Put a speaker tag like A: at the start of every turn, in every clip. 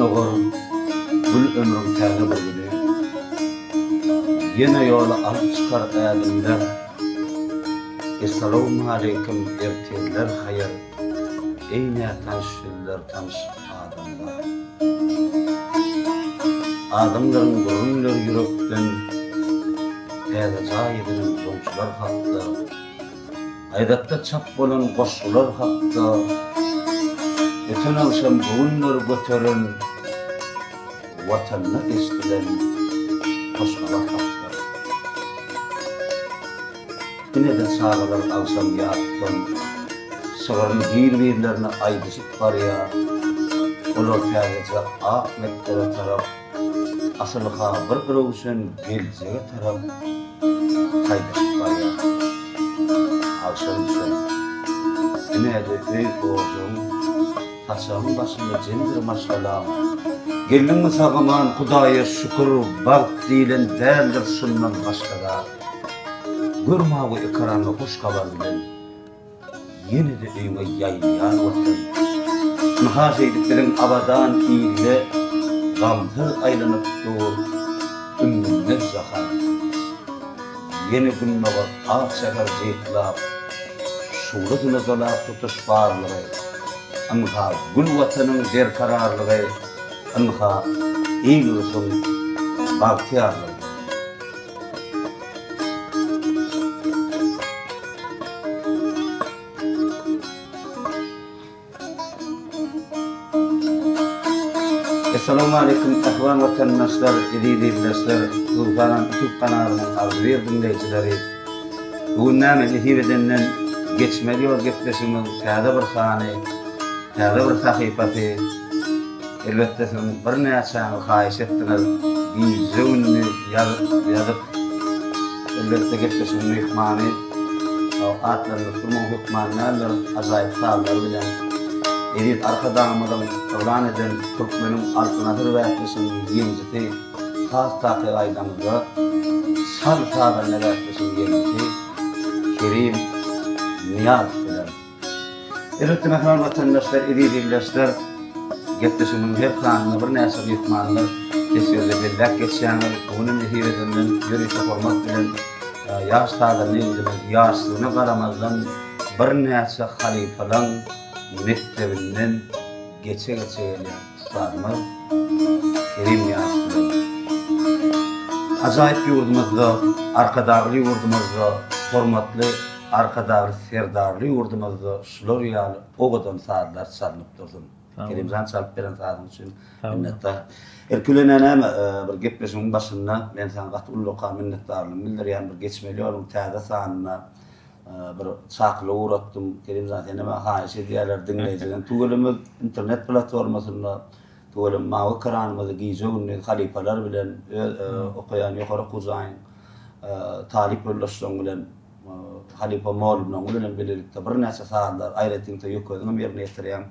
A: Gündogar gül ömrüň täze bir güni. Ýene ýola alyp çykar ädimler. Essalawmaleýkim ertirler haýyr. Eý nätanyş ýüzler tanyş adamlar. Adamlaryň gürrüňleri ýürekden täze jaý edinen goňşular hakda. Gaýratda çap bolan goşgular hakda, Öten agşam göwünleri göteren, Watanda eşdilen hoş habar hakda. Ine-de çagalar agşam ýatdan, Şygryny bir-birlerine aýdyşyp barýar. Olar täzeje ak mekdebe tarap Asyl-ha bir röwşen geljege tarap haýdaşyp barýar. Agşam düşen. Ine-de öý-ojagyň, saçagyň başynda jem bir maşgalaň. Geldiňmi sag-aman, Hudaýa şükür, bagt diýlen däldir şundan başga zat. Gör mawy ekranda hoş habar bilen. Ýene-de öýüňe ýaýylýar watan. Ynha şeýdip biziň abadan ilde Gamsyz aýlanyp dur ümmülmez jahan. Ýene gündogar ak şäher jyklap, Şuglasyna dolap tutuş barlygy. Ynha gül Watanyň berkararlygy, Ynha il-ulusyň bagtyýarlygy. Essalamualeýkum mähriban watandaşlar, eziz ildeşler, hususanam YouTube kanalynyň agzybir diňleýjileri. Bu gün näme nesip edenden Geçmeli ýol gepleşigimiziň täze bir sany, täze bir sahypasy. Elbetde siziň birnäçäňiz haýyş etdiňiz, gije-gündiz ýazyp, ýazyp, elbetde gepleşigiň myhmany atlandyryp durmagyň hökman däldir, ajaýyp sazlary bilen eziz Arkadagymyzyň yglan eden Türkmeniň Altyn asyr bäsleşiginiň ýeňijisi, has takyk aýdamyzda, Şal sazanda bäsleşiginiň ýeňijisi Kerim Nyýazow bilen. Elbetde mähriban watandaşlar, eziz ildeşler, gepleşigimiziň her sanynda birnäçe myhmanlar teswirde belläp geçýäňiz. Bu günem nesip edenden ýörite hormat bilen ýaş sazanda ýigidimiz ýaşlygyna garamazdan birnäçe halypalaň mekdebinden geçe-geçe gelýän ussadymyz Kerim Nyýazow bilen. Ajaýyp ýurdumyzda, Arkadagly ýurdumyzda hormatly Arkadagly Serdarly ýurdumyzda şular ýaly owadan sazlar çalnyp dursun. Kerimjan çalyp beren sazyň üçin minnetdar. Ilki bilen näme bir gepleşigiň başynda men saňa gaty ullakan minnetdarlygymy bildirýän bir geçmeli ýoluň täze sanyna bir çakylyk ugratdym. Kerimjan senem haýyş edýärler diňleýjiden tüweleme internet platformasynda tüweleme mawy ekranymyzy gije gündiz halypalar bilen öz okaýan ýokary okuw jaýyň talyp ýoldaşlaryň bilen Halypa mugallymlaryňyz bilen bilelikde birnäçe sazlar, aýratyn-da ýökeziniň ýerine ýetirýäň.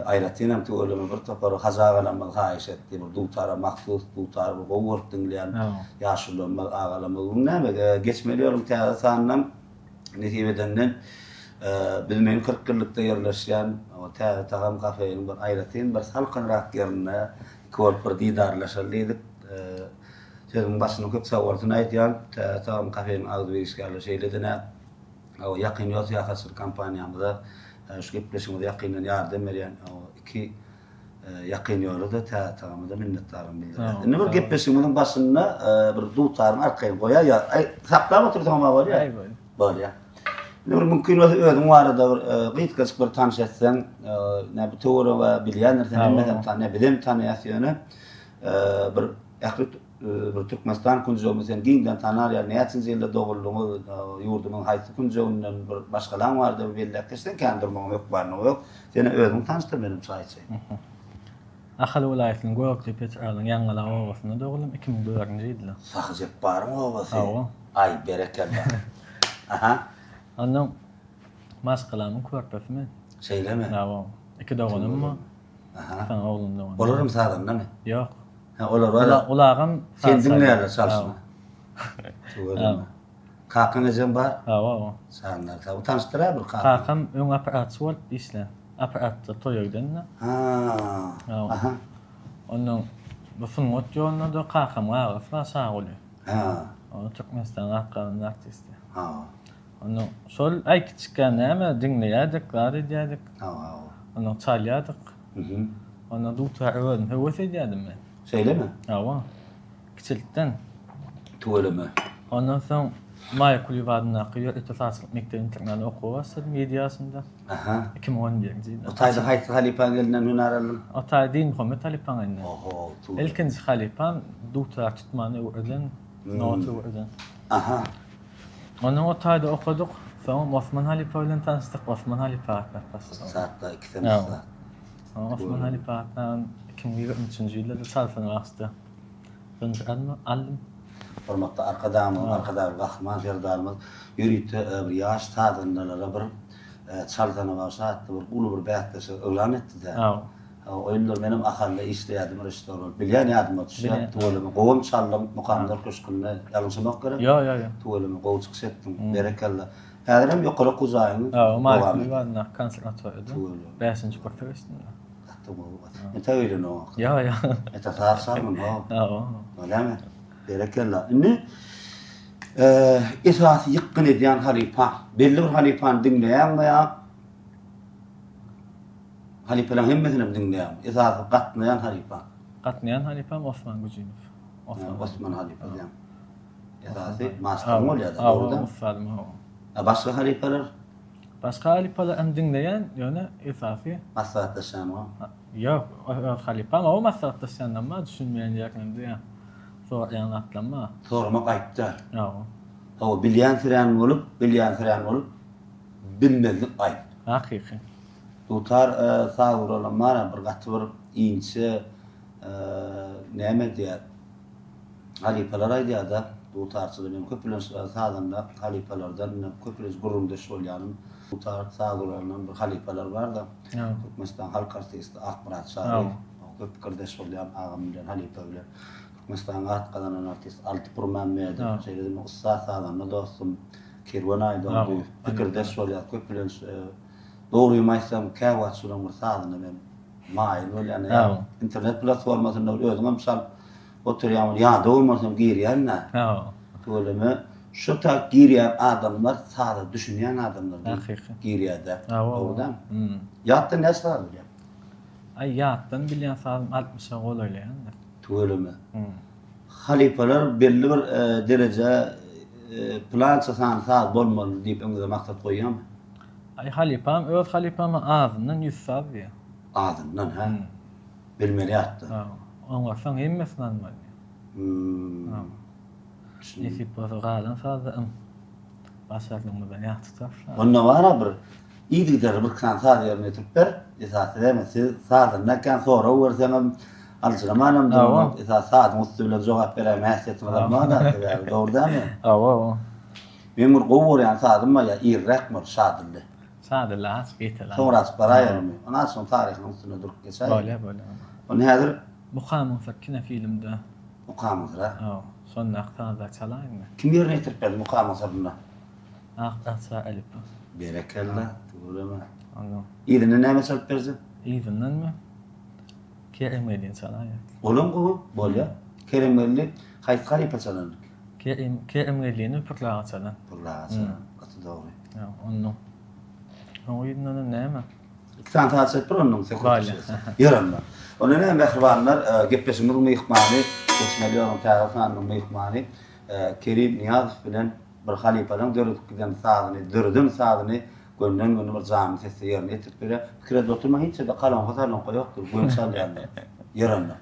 A: Aýratynam tüweleme bir topar hajy agalarymyz haýyş etdi, bir dutara mahsus, dutary bir gowy görüp diňleýän ýaşulularymyz, agalarymyz. Bu näme, geçmeli ýoluň täze sanynam nesip edenden biz meň 40 ýyllykda ýerleşýän Täze tagam kafeniň bir aýratyn bir salkynrak ýerinde iki bolup bir didarlaşaly diýdik. Sözümiň başynda köp sag bolsun aýdýan. Täze Tagam kafeniň agzybir işgärleri şeýle-de nä Ýakyn ýol syýahatçylyk kompaniýamyza şu gepleşigimize ýakyndan ýardam berýän iki Ýakyn ýola-da Täze Tagama-da minnetdarlygymy bildirýän. Indi bir gepleşigimiziň başynda bir dutaryňy arkaýyn goýaý ýa saklap otursaňam bolýar. Bolýar. Indi bir mümkin bolsa özüň barada bir gysgajyk bir tanyş etseň, nä bu töwerege bilýändir sen hemmesem tanyýar, bizem tanaýas ýöne bir Ähli bir Türkmenistan künjegini sen giňden tanar ýaly näçinji ýylda doguldyňyz, ýurdumyň haýsy künjeginden bir maşgalaň bardy bir belläp geçseň kän durmagyň hökmanylygy ýok. Seni özüň tanyşdyr menem çaý içeýin.
B: Ahal welaýatynyň Gökdepe etrabynyň Ýaňgala obasynda doguldym 2004-nji ýylda.
A: Sahy Jepbaryň obasy.
B: Hawa.
A: Aý berekella. Aha.
B: Onnoň maşgalamyň körpesi men.
A: Şeýlemi?
B: Hawa. Iki doganym bar.
A: Aha.
B: Soň oglum dogan.
A: Olaram sazandamy?
B: Ýok.
A: Ha olar bar.
B: Ula, ulagam
A: Sen diňleýärler çalşyny. Tüweleme. Kakaň ejeň bar?
B: Hawa, hawa.
A: Janlar sag. Tanyşdyraý bir kakaň.
B: Kakam öň apparatçy bolup işlän. Apparatda toýa gidende.
A: Ha.
B: Hawa.
A: Aha.
B: Ondan bu sungat ýoluna-da kakamyň agasy bar Şaguly.
A: Hä.
B: Ol Türkmenistanyň at gazanan artisti.
A: Ha.
B: Ondan şol aý kiçikä näme diňleýärdik, zat edýärdik.
A: Ha, ha.
B: Ondan çalýardyk.
A: Mhm.
B: Ondan dutar özüm höwes edýärdim men.
A: Şeýlemi?
B: Hawa. Kiçilikden.
A: Tüweleme.
B: Ondan soň Maýa Kulyýewa adyndaky ýörite sazçylyk mekdep-internada okuwa başladym ýedi ýaşymda.
A: Aha.
B: 2011-nji ýylda.
A: O taýda haýsy halypaň elinden hünär aldyň?
B: O taý Dinmuhammet halypaň elinden.
A: Oho, tüweleme.
B: Ilkinji halypam dutar tutmany öwreden, nota öwreden.
A: Aha.
B: Ondan o taýda okadyk. Soňam Osman halypa bilen tanyşdyk. Osman halypa gatnap başladyk.
A: Ussat-da, ikisem ussat.
B: Soň Osman halypa gatnan 2023-nji ýylda-da çalsana bagşda zynjyr aldym.
A: Hormatly Arkadagymyz, Arkadagly Gahryman Serdarymyz ýörite bir ýaş sazandalara bir Çalsana bagşy atly bir uly bir bäsleşigi yglan etdi-dä. O ýyllar menem Ahalda işleýärdim režissýor bolup. Bilýän ýadyma düşýär. Tüweleme gowam çaldyň Mukamlar köşgünde. Ýalňyşamak gerek.
B: Ýok, ýok, ýok.
A: Tüweleme gowy çykyş etdiň. Berekella. Häzir hem ýokary okuw jaýyň
B: dowam edýär. Konserwatoriýada.
A: Tüweleme.
B: Bäşinji kursa geçdim.
A: Gaty gowy. Entek öýlenok.
B: Ýok, ýok.
A: Entek saz çalgyn, how.
B: Hawa.
A: Bolýamy? Berekella. Indi esasy ýykgyn edýän halypa, belli bir halypany diňleýäňmi ýa halypalaryň hemmesinem diňleýäňmi? Esasy gatnaýan halypa.
B: Gatnaýan halypam Osman Güjümow.
A: Osman, Osman halypa diýýäň. Esasy masteryň bolýar-da, dogry-da?
B: Hawa, ussadym, hawa.
A: A başga halypalar?
B: Başga halypalar hem diňleýän, ýöne esasy.
A: Maslahatlaşýanmy?
B: Ýok, öz halypam, o maslahatlaşýanam bar, düşünmeýän ýerim diýýän. Soraýan zatlam bar.
A: Soramak aýyp däl.
B: Hawa.
A: Hawa, bilýänsirän bolup, bilýänsirän bolup, bilmezlik aýyp.
B: Hakyky.
A: Dutar saz guralam bar-a, bir gaty bir inçe näme diýýär, halypalar aýdýar-da, dutarçylar, men köplenç sazanda halypalardan indi köplenç gürrüňdeş bolýanym, dutar saz guralyndan bir halypalar bar-da, Türkmenistanyň halk artisti Akmyrat Çaryýew, köp pikirdeş bolýan agam bilen, halypa bilen. Türkmenistanyň at gazanan artisti Alty Purmämmedow, şeýle-de meniň ussat sazanda dostum Kerwen Aýdogdyýew, pikirdeş bolýas köplenç. Dogrymy aýtsam, käwagt şolaryň bir sazyna men maýyl bolýan. Internet platformasynda bir özüňem çalyp oturýaň, ýadaw bolsam girýän-dä. Tüweleme, şu tak girýän adamlar saza düşünýän adamlar girýär-dä. Dogry dälmi? Ýatdan näçe saz bilýäň?
B: Aý, ýatdan bilýän sazym altmyşa golaýlaýandyr.
A: Tüweleme. Halypalar belli bir derejä pylança sany saz bolmaly diýip öňüňize maksat goýýarmy?
B: Aý halypam öz halypama azyndan ýüz saz diýýär.
A: Azyndan hä? Bilmeli ýatda.
B: Ha, oňarsaň hemmesini almaly diýýär.
A: Hmm.
B: Nesip bolsa galan sazda ym başardygymyzdan ýat tutarys.
A: Onda bara bir Yzygiderli bir sany saz ýerine ýetirip ber. Esasy näme siz sazanda kän sorag berseňem aljyramanam durmaň. Esasy sazyň üsti bilen jogap beräýme häsiýetiňiz bar da sebäbi dogry dälmi?
B: Hawa hawa.
A: Meň bir gowy görýän sazym bar ýa irräk bol Şadilli.
B: Şadilli azjyk ýeter.
A: Soňra açyp baraýalymy? Ony azjyk taryhynyň üstünde durup geçäýeli.
B: Bolýar bolýar.
A: Ony häzir
B: Mukamyň syr kinofilmde.
A: Mukamyň syry a?
B: Hawa. Şondaky sazlary çalaýynmy?
A: Kim ýerine ýetirip berdi Mukamyň syrynda?
B: Ak daçga elip.
A: Berekella, tüweleme.
B: Ondan.
A: Yzyndan näme çalyp berjek?
B: Yzyndanmy? Keremgelini çalaýar.
A: Olam gowy, bolýar. Keremgelini haýsy halypa çalan?
B: Kerim, Keremgelini Pürli aga çalan.
A: Pürli aga çalan, gaty dogry.
B: Ýa, ondan. Oň yzyndanam näme?
A: Iki sany saz çalyp ber ondan söhbetdeşlik. Ýör onda. Onda näme mähribanlar, gepleşigimiziň myhmany, Geçmeli ýoluň täze sanynyň myhmany Kerim Nyýazow bilen Bir halypalaň döredip giden sazyny, döreden sazyny gönden-göni bir janly sesde ýerine ýetirip berýär. Pikir edip oturma, hiç ýerde kolonka-salonka ýokdur, göni çalýanlar. Ýör onda.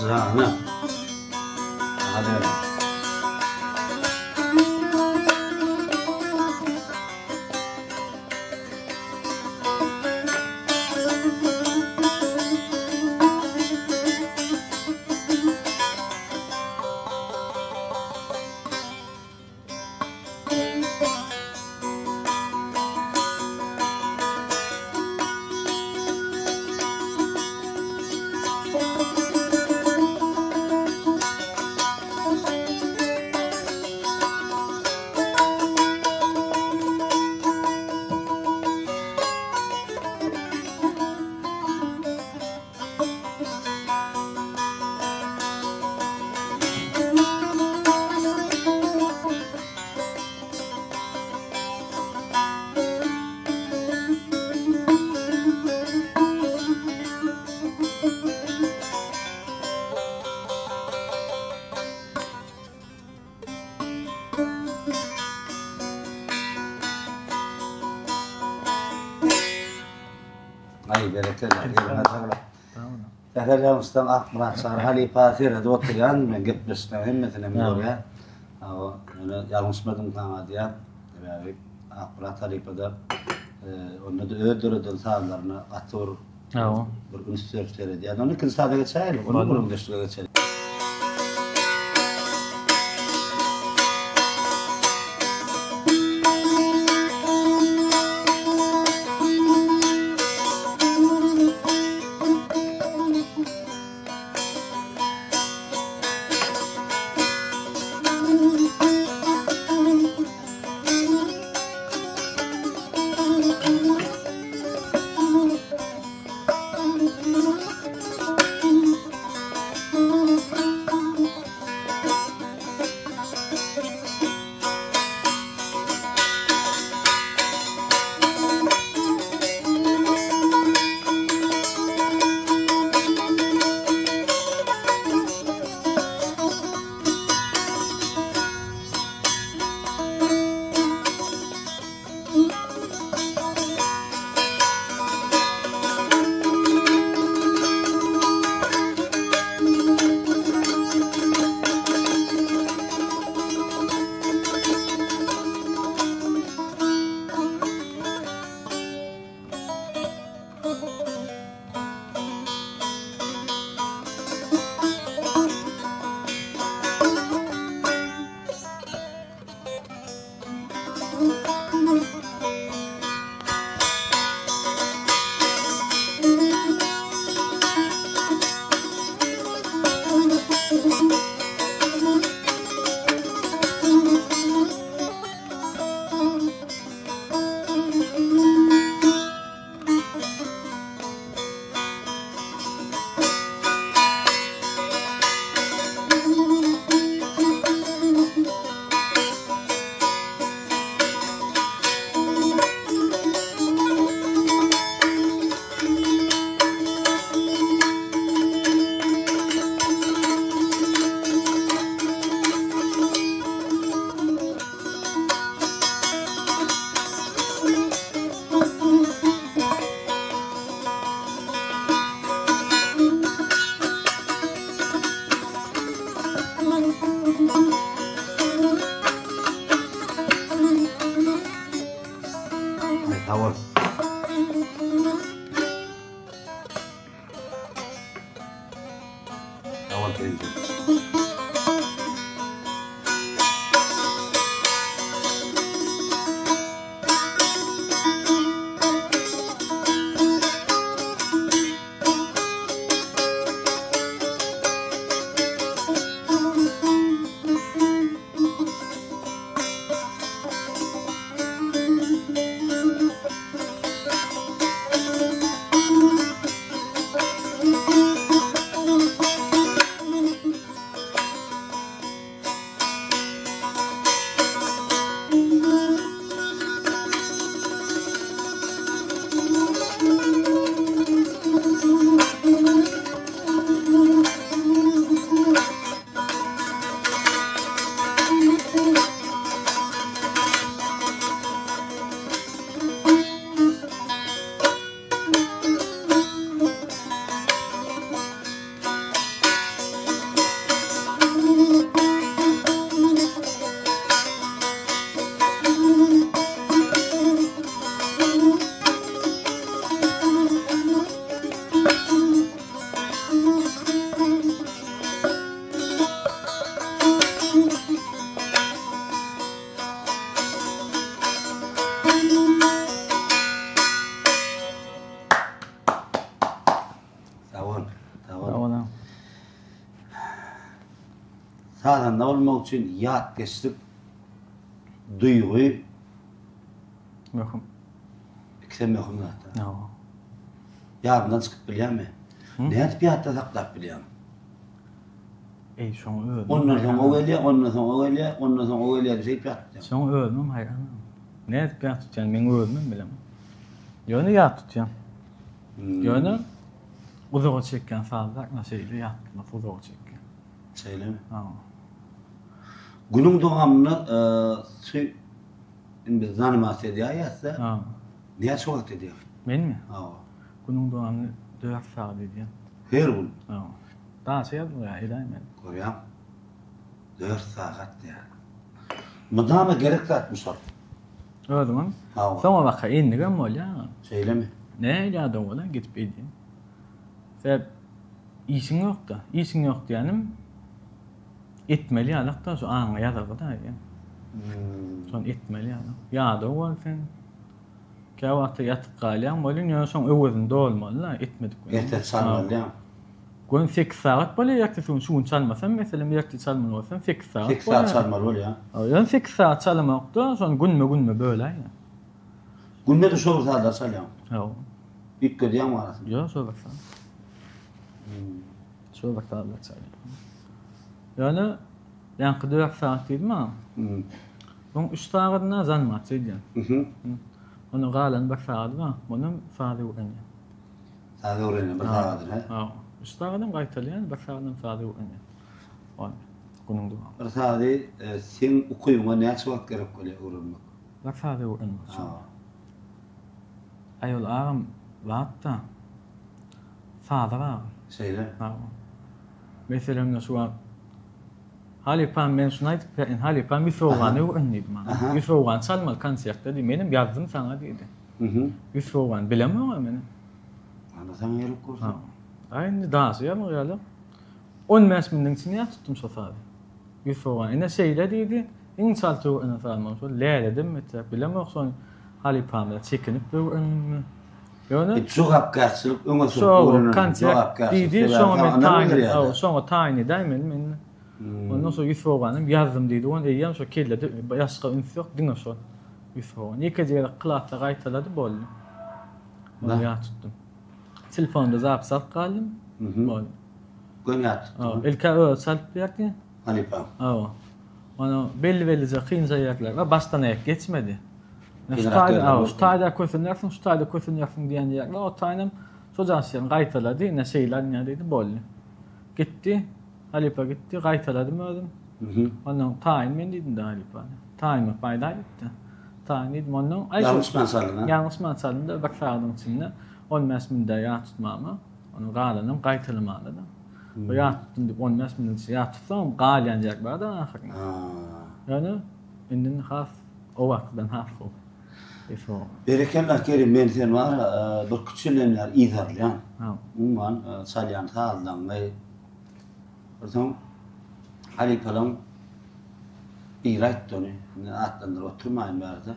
A: Jana. Saňa döneýin. Aý berekella, eliňe saglyk. Sähel ýalňyşdan Akmyrat Çary halypa seredip oturýan men gepleşikleň hemmesinem görýän. Hawa, ýöne ýalňyşmadym saňa diýýän. Sebäbi Akmyrat halypada onda-da öz döreden sazlaryna gaty bir
B: Hawa.
A: Bir üns berip seredýän. Onda ikinji saza geçäýeli, onda gürrüňdeşlige geçeli. Sag bol. Sag bol Kerimjan. Sazanda bolmak üçin ýatkeşlik, duýgy
B: möhüm.
A: Ikisem möhüm zatlar.
B: Hawa.
A: Ýadyňdan çykyp bilýäňmi? Nädip ýatda saklap bilýäň?
B: Eý, şoň özüm.
A: Ondan soň o gelýär, ondan soň o gelýär, ondan soň o gelýär diýip şeýdip ýat tutýaň.
B: Şoň özümem haýran. Nädip ýat tutýan, meň özümem bilemok. Ýöne ýat tutýan. Ýöne uzaga çekýän sazlar, şeýle ýat tutmak uzaga çekýän.
A: Şeýlemi?
B: Hawa.
A: Günüň dowamynda şu indi biz zanimasiýa edýäýäs-de.
B: Hawa.
A: Näçe wagt edýäň?
B: Menmi?
A: Hawa.
B: Günüň dowamynda 4 sagat edýän.
A: Her gün?
B: Hawa. Daşy ýazmaýar, edäýmeli.
A: Görýäň? 4 sagat diýýär. Mydama gerek zatmy şol?
B: Özüňem?
A: Hawa.
B: Soňa baka endigem bolýar.
A: Şeýlemi?
B: Nähili ýadaw bolan gidip edýän. Sebäp Işiň ýokda. Işiň ýok diýýänim etmeli ýalak-da şu aňyňa ýazylgy-da eýýäm. Şony etmeli ýalak. Ýadaw bol sen. Käwagtda ýatyp galýaň welin ýöne şoň öwezini dolmaly-da etmedik welin.
A: Ertir çalmaly diýýäň.
B: Gün sekiz sagat bolýar ertesi gün şu gün çalmasam meselem ertir çalmaly bolsam sekiz sagat
A: Sekiz sagat çalmaly bolýar.
B: Ýöne sekiz sagat çalamokda şony günme-günme böläýýän.
A: Günde-de şo bir sagatlar çalýaň.
B: Hawa.
A: Üýtgedýäňmi arasyny?
B: Ýok, şo bir sagat. Şo bir sagatlar çalýan. Ýöne ýaňky 4 sagat diýdim ha. Oň 3 sagadyna zanimasiýa edýän. Onuň galan bir sagady bar. Onam saz öwrenýän.
A: Saz öwrenýän bir sagadyny, he?
B: Ha. 3 sagadam gaýtalýan, bir sagadam saz öwrenýän. Ol günüň dowamynda.
A: Bir sazy e, seň ukybyňa näçe wagt gerek bolýar öwrenmek?
B: Bir sazy öwrenmek üçin.
A: Ha.
B: Aý ol agam zatda saza bagly.
A: Şeýle.
B: Hawa. Meselem şu wagt halypam men şuny aýdyp berin halypam Ýüsowgany öwren diýdi maňa. Ýüsowgany çalmaly konsertde diýdi. Menem ýazdym saňa diýdi. Ýüsowgany bilemok-a men.
A: Ana saňa gerek bolsa.
B: Aý indi daşy ýaly ýaly. 15 minutiň içinde ýat tutdum şo sazy. Ýüsowgany ine şeýle diýdi. Iň çalt öwrenen sazym şol läledim beter bilemok şony halypamdan çekinip öwrendim. Ýöne
A: jogapkärçilik öňe sürüp öwrenen jogapkärçilik
B: diýdi şoňa men taýyn hawa şoňa taýyn edäýmeli men. Ondan soň Ýusup oganym ýazdym diýdi ony eýýäm şo kellede başga üns ýok diňe şol Ýusup ogan. Ýekeje gezek klasda gaýtalady boldy. Ony ýat tutdum. Telefonda zapis alyp galdym. Boldy.
A: Göni ýat tutdum.
B: Ilk-ä özi çalyp berdi.
A: Halypa.
B: Hawa. Ony belli-bellije kynja ýerler bar, başdan aýak geçmedi. Şu taýda, hawa, şu taýda kösenýärsiň, şu taýda kösenýärsiň diýen ýerler, o taýynam şo jaşyny gaýtalady, ine şeýle alynýar diýdi, boldy. Gitdi, halypa gitdi, gaýtaladym özüm. Ondan taýyn men diýdim-de halypa. Taýyn bolup aýdaý diýdi. Taýyn diýdim, ondan aý şo.
A: Ýalňyşman çaldyň, ha?
B: Ýalňyşman çaldym-da, bir sagadyň içinde 15 minutda ýat tutmama, onuň galanam gaýtalamana-da. Bu ýat tutdum diýip 15 minut içinde ýat tutsaňam galýan ýer bar-da ahyrynda. Ýöne indi has o wagtdan has gowy.
A: Berekella Kerim men seni bar bir küçülden bäri yzarlaýan. Umuman çalýan sazlaňy soň halypalaň biri aýtdy ony. Indi atlandyryp oturmaýyn bärde.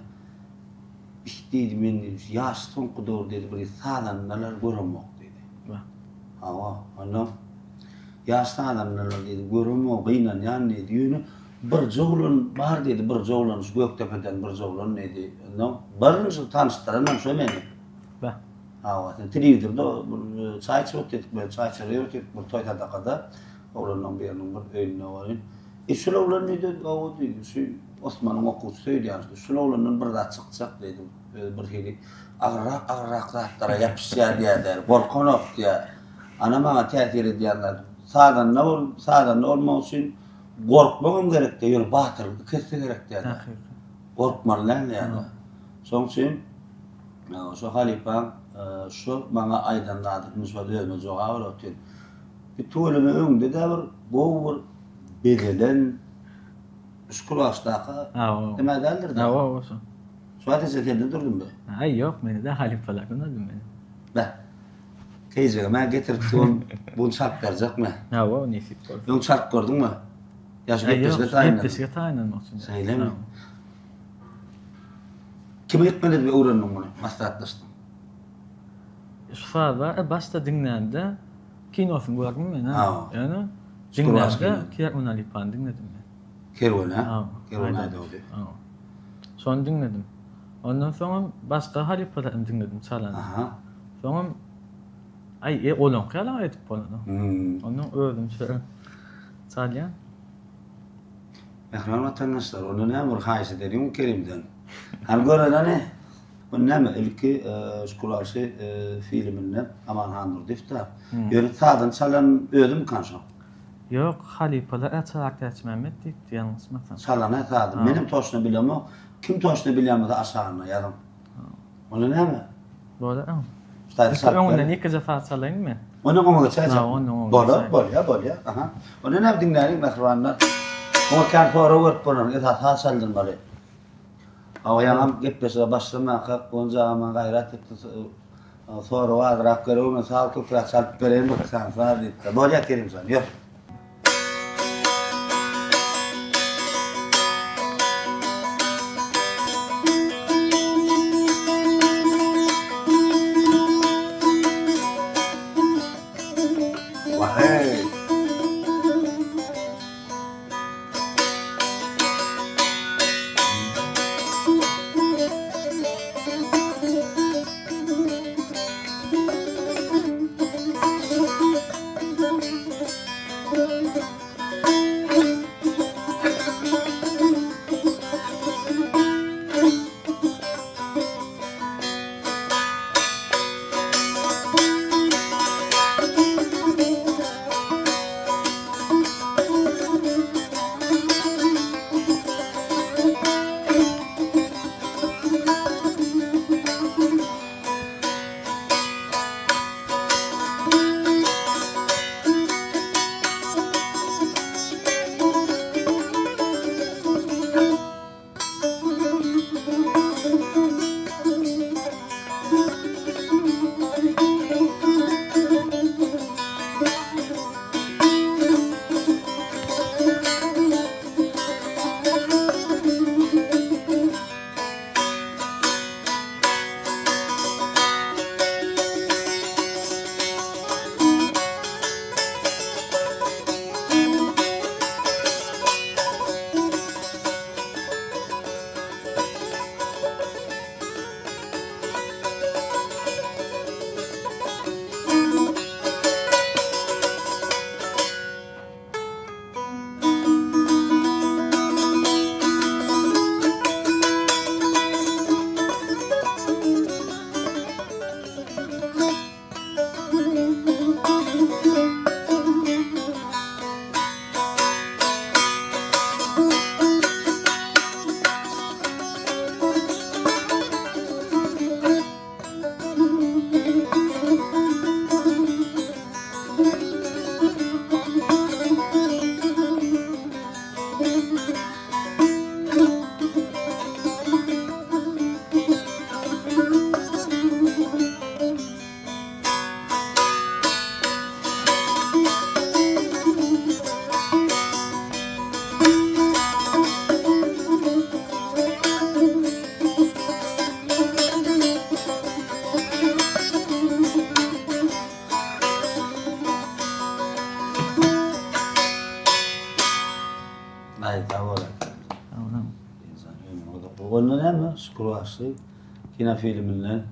A: Iş diýdi men ýaş soňky döwür diýdi bir sazandalar göremok diýdi. Hawa, onda ýaş sazandalar diýdi göremok gynanýan diýdi. Ýöne birje oglan bar diýdi birje oglan şu Gökdepeden birje oglan diýdi. Onda birinji tanyşdyranam şo meni.
B: Bah.
A: Hawa, sen telewizorda bir çaý içip otyrdyk, bir çaý içip otyrdyk bir toý sadakada. Oglanlaryň biriniň bir öýünde welin. E şul oglan diýdi, hawa diýdi, şu Osmanyň okuwçysy öýdýän, şul oglandan bir zat çykjak diýdi. Özi bir hili agyrrak-agyrrak zatlara ýapyşýar diýýär, gorkanok diýýär. Ana maňa täsir edýän zat, sazanda bol, sazanda bolmak üçin gorkmagam gerek diýýär, ýöne batyrlyk iki esse gerek diýýär. Gorkmaly däl diýýär. Şonuň üçin şo halypaň şu maňa aýdan zady indi şu wagt özüme jogap bolup otyr. Bir tüweleme öňde-de bir gowy bir bezelen şükür başdaky neme däldir-de.
B: Hawa, hawa şo.
A: Şu wagt eje sende durdum be.
B: Aý ýok meni-de halypalardan aldym men.
A: Beh. Keýjege mä getirip soň bunu çalyp berjekmi?
B: Hawa, nesip bolsa.
A: Öň çalyp gördüňmi? Ýa şu gepleşige taýynlandyň?
B: Gepleşige taýynlanmak üçin.
A: Şeýlemi? Kime gitmeli edip öwrendiň muny? Maslahatlaşdyň.
B: Şu sazy başda diňlände Kinosyny gördüm men ha. Ýöne. Diňlämde Kerwen halypany diňledim men.
A: Kerwen hä? Kerwen Aýdogdy.
B: Hawa. Şony diňledim. Ondan soňam başga halypalary hem diňledim çalany.
A: Aha.
B: Soňam aý e olaňky ýalam edip bolanok.
A: Hmm.
B: Ondan özümçe çalýan.
A: Mähriban watandaşlar, onda näme bir haýyş edeliň Kerimden. Hany göreli hany. Bu näme ilki Şükür bagşy filminde Aman Handurdyýew-da. Ýöne sazyny çalan özümikan şo?
B: Ýok, halypalar Açarak Täçmämmet diýipdi ýalňyşmasam.
A: Çalan-a sazyny. Menem toşna bilemok. Kim toşna bilýän bolsa aşagynda ýazyň. Onda näme?
B: Bolar. Ilki öňünden ýekeje saz çalaýynmy?
A: Onda oňa geçäýjek. Bolar, bolýar, bolýar. Aha. Onda näme diňläliň mähribanlar. Oňa kän sorag berip bolar, esasy saz çaldyrmaly. Hawa ýaňam gepleşige başlamakak Gonja aga maňa gaýrat etdi. Sorag azrak gerek men saz köpräk çalyp bereýin bir sany saz diýipdir. Bolýar Kerimjan, ýör. Wah-eý! Aý sag bol.
B: Sag boluň.
A: Insan ömri uzak. Onda näme? Şükür bagşy kino filminden.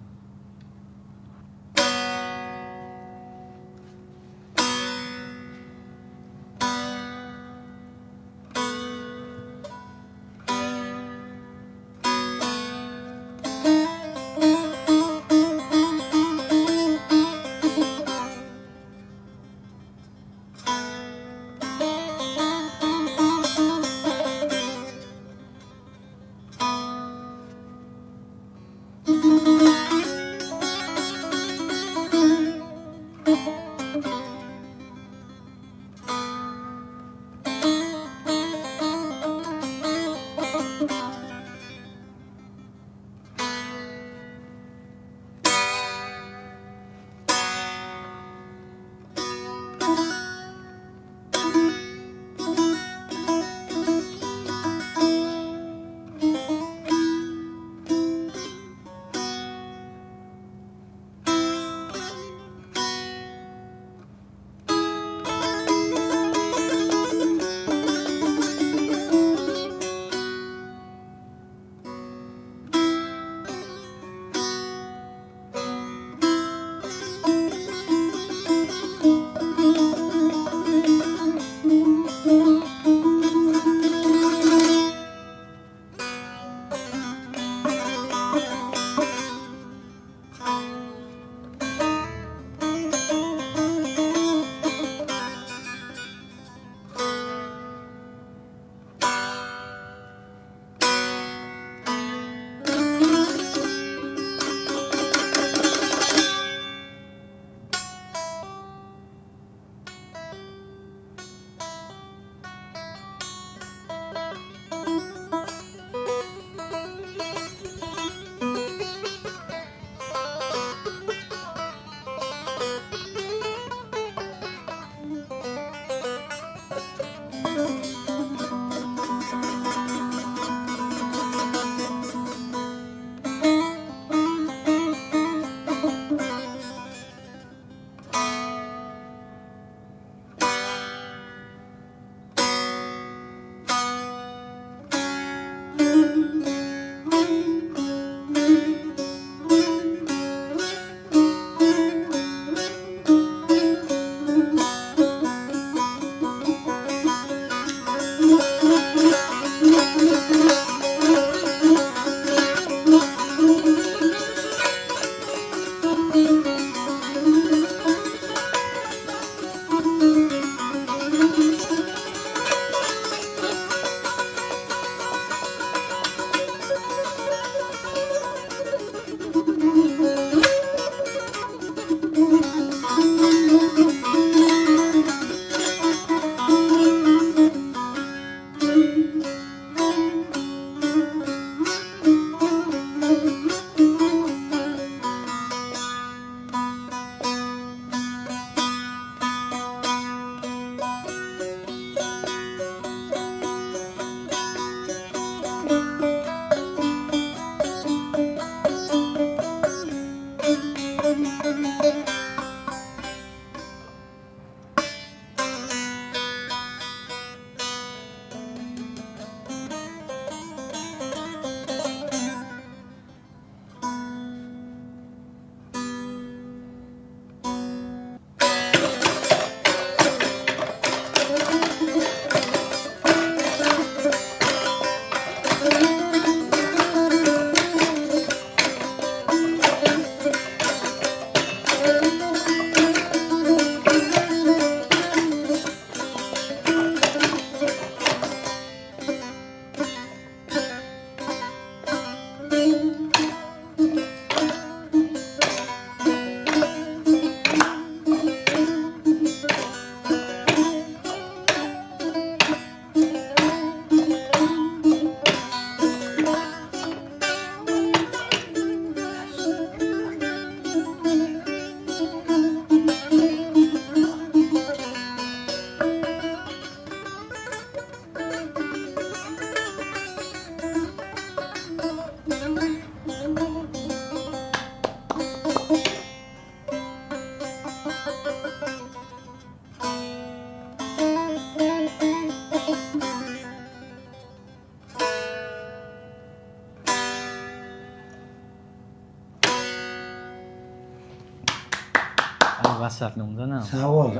A: Sag bol.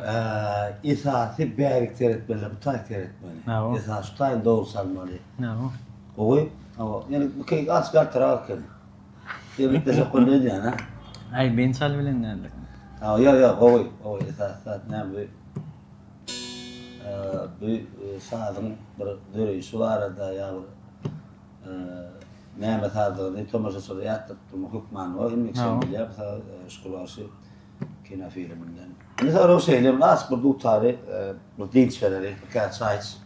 A: Esasy bärik seretmeli, bu taý seretmeli. Esasy şu taýyny dogry çalmaly. Gowy. Hawa. Ýöne bu keýik az gartyrak eken. Tebriklesek boldy öýdýän, ha?
B: Aý, men çal bilen däldir.
A: Hawa, ýok, ýok, gowy, gowy. Esasy zat näme bu? Bu sazyň bir döreýşi barada ýa bir näme sazdygyny tomaşaçylara ýatladyp durmak hökmany bor. Hemme kişi bilýär bu saz Şükür bagşy kino filminden. Indi sorag şeýle, bir azajyk bir dutary bir dynç bereli, bir käse çaý iç.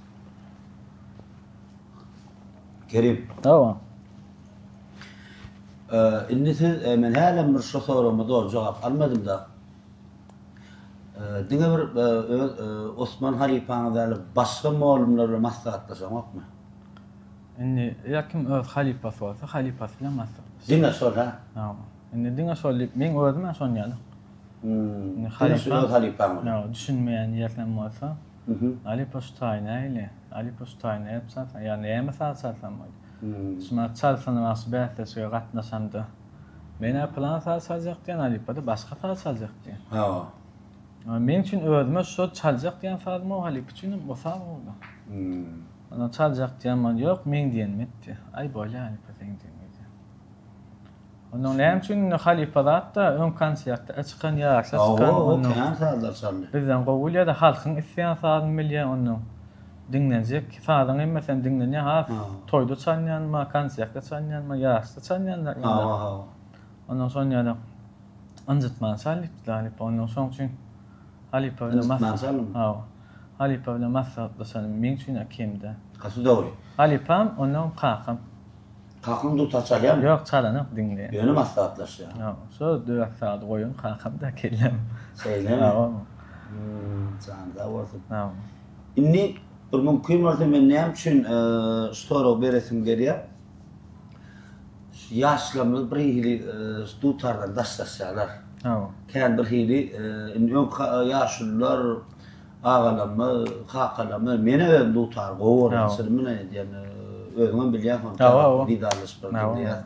A: Kerim.
B: Hawa.
A: Indi siz men hälem bir şu soragyma dogry jogap almadym-da. Diňe bir öz Osman halypaňyz ýaly başga mugallymlar bilen maslahatlaşaňokmy?
B: Indi ýa kim öz halypasy bolsa, halypasy bilen maslahatlaşýar.
A: Diňe şol, hä?
B: Hawa. Indi diňe şol diýip, meň özüm-ä şon ýaly.
A: Indi halypa, öz halypaň bilen.
B: Hawa, düşünmeýän ýersem bolsa, halypa şu taý nähili? Halypa şu taý nädip çalsaň? Ýa näme saz çalsam bolýar? Şumat çalsana bagşy bäsleşige gatnaşamda. Men-ä pylan saz çaljak diýen, halypa-da başga saz çaljak diýen.
A: Hawa.
B: Meň üçin özüme şo çaljak diýen sazym gowy, halypa üçinem o saz gowy-da. Ondan çaljak diýen man ýok, meň diýenimi et diýýär. Aý bolýa halypa seň diýeniňi edýän. Ondan näme üçin indi halypa zat-da öň konsertde çykan, ýaryşa çykan.
A: Hawa, o kän sazlar çaldy.
B: Bizden gowy bilýär-de, halkyň isleýän sazyny bilýär ondan. Diňlenjek sazyň hemmesem diňlenýär, has toýda çalynýanmy, konsertde çalynýanmy, ýaryşda çalynýanlar.
A: Hawa, hawa.
B: Ondan şon ýaly ynjytman çal diýipdi halypa. Ondan şoň üçin halypa bilen
A: Ynjytman çaldymy?
B: Hawa. Halypa bilen maslahatlaşanym meň üçin-ä kemdä.
A: Gaty dogry.
B: Halypam, onnoň kakam.
A: Kakaň dutar çalýarmy?
B: Ýok, çalanok, diňleýär.
A: Ýöne maslahatlaşýar.
B: Hawa, şo dört sagat goýun kakam-da kellem.
A: Şeýlemi?
B: Hawa.
A: Jany sag bolsun.
B: Hawa.
A: Indi bir mümkin bolsa men näme üçin şu soragy beresim gelýär. Şu ýaşlarymyz bir hili şu dutardan daşlaşýarlar.
B: Hawa.
A: Kän bir hili indi öňki ýaşulular Agalarymyz, kakalarymyz, men özüm dutary gowy görýän, çynym bilen aýdýan, özüňem bilýäň,
B: Hawa,
A: didarlaşyp bir diýýäs.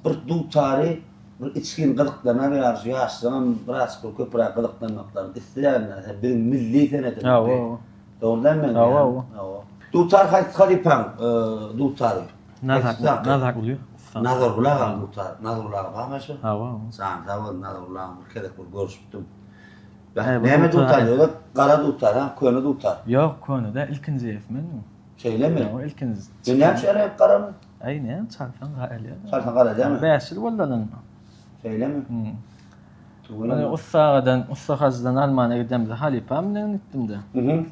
A: Bir dutary bir içgin gyzyklanar ýaly, şu ýaşlaryňam biraz bir köpräk gyzyklanmaklaryny isleýän, biziň milli senedimiz.
B: Hawa.
A: Dogry dälmi?
B: Hawa.
A: Hawa. Dutar haýsy halypaň dutary?
B: Nazar, Nazar Uly.
A: Nazarguly agaň dutar. Nazarguly aga barmy şu?
B: Hawa.
A: Jany sag bolsun Nazarguly agam bir gezek bir görüşüpdim. Näme dutar ýöne gara dutar ha, köne dutar.
B: Ýok, köne däl, ilkinji eýesi mendim.
A: Şeýlemi?
B: Ýok, ilkinji.
A: Sen näme üçin reňk garamy?
B: Aý, näme çalsaň garalýar.
A: Çalsaň garalýarmy?
B: 5 ýyl boldy alanyma.
A: Şeýlemi?
B: Hmm. Ony ussa agadan, ussa hajydan almana gidemde halypam bilen gitdim-de.
A: Mhm.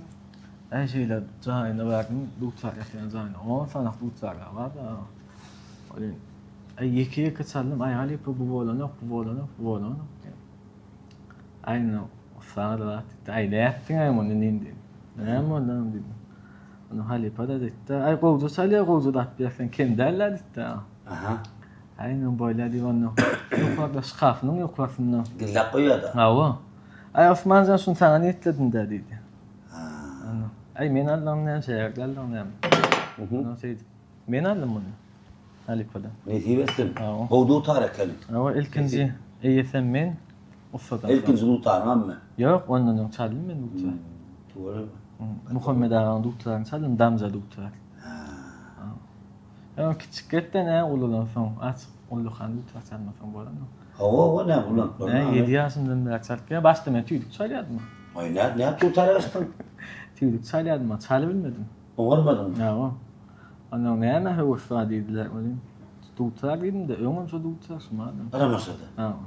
B: Aý şeýle jaýyna bardym, dutar ýasaýan jaýyna. 10 sanak dutar bar-da. Ol aý ýeke-ýeke çaldym, aý halypa bu bolanok, bu bolanok, bu bolanok diýip. Aý indi ussa aga-da zat diýdi. Aý nätdiň-aý muny inim diýdi. Näme boldy agam diýdim. Onda halypa-da diýdi-de, aý gowja çalýar, gowja zat berseň kem däl-ä diýdi-de.
A: Aha.
B: Aý indi bolýar diýip onda ýokarda şkafynyň ýokarsynda.
A: Gizläp goýýar-da.
B: Hawa. Aý Osmanjan şuny saňa niýetledim-dä diýdi. Aý men aldym näme, şägirt aldyň näme. Ondan şeýdip men aldym muny halypadan.
A: Nesip etsin. Gowy dutar ekeni.
B: Hawa ilkinji eýesem men ussadan.
A: Ilkinji dutaryňammy?
B: Ýok ondan öň çaldym men dutar.
A: Tüweleme.
B: Muhammet agaň dutaryny çaldym damja dutar. Ýa kiçik etden ä uludan soň açyk ullakan dutar çalmasaň bolanok.
A: Hawa hawa näme ulanyp bolmaz.
B: Nä ýedi ýaşymdan bäri çalyp gelýän. Başda men tüýdük çalýardym.
A: Aý nä nädip dutara geçdiň?
B: Tüýdük çalýardym, a çalybilmedim.
A: Oňarmadyňmy?
B: Hawa. Ondan näme höwes bar diýdiler welin, dutar diýdim-de, öňem şo dutar şu madam.
A: Garamaşada.
B: Hawa.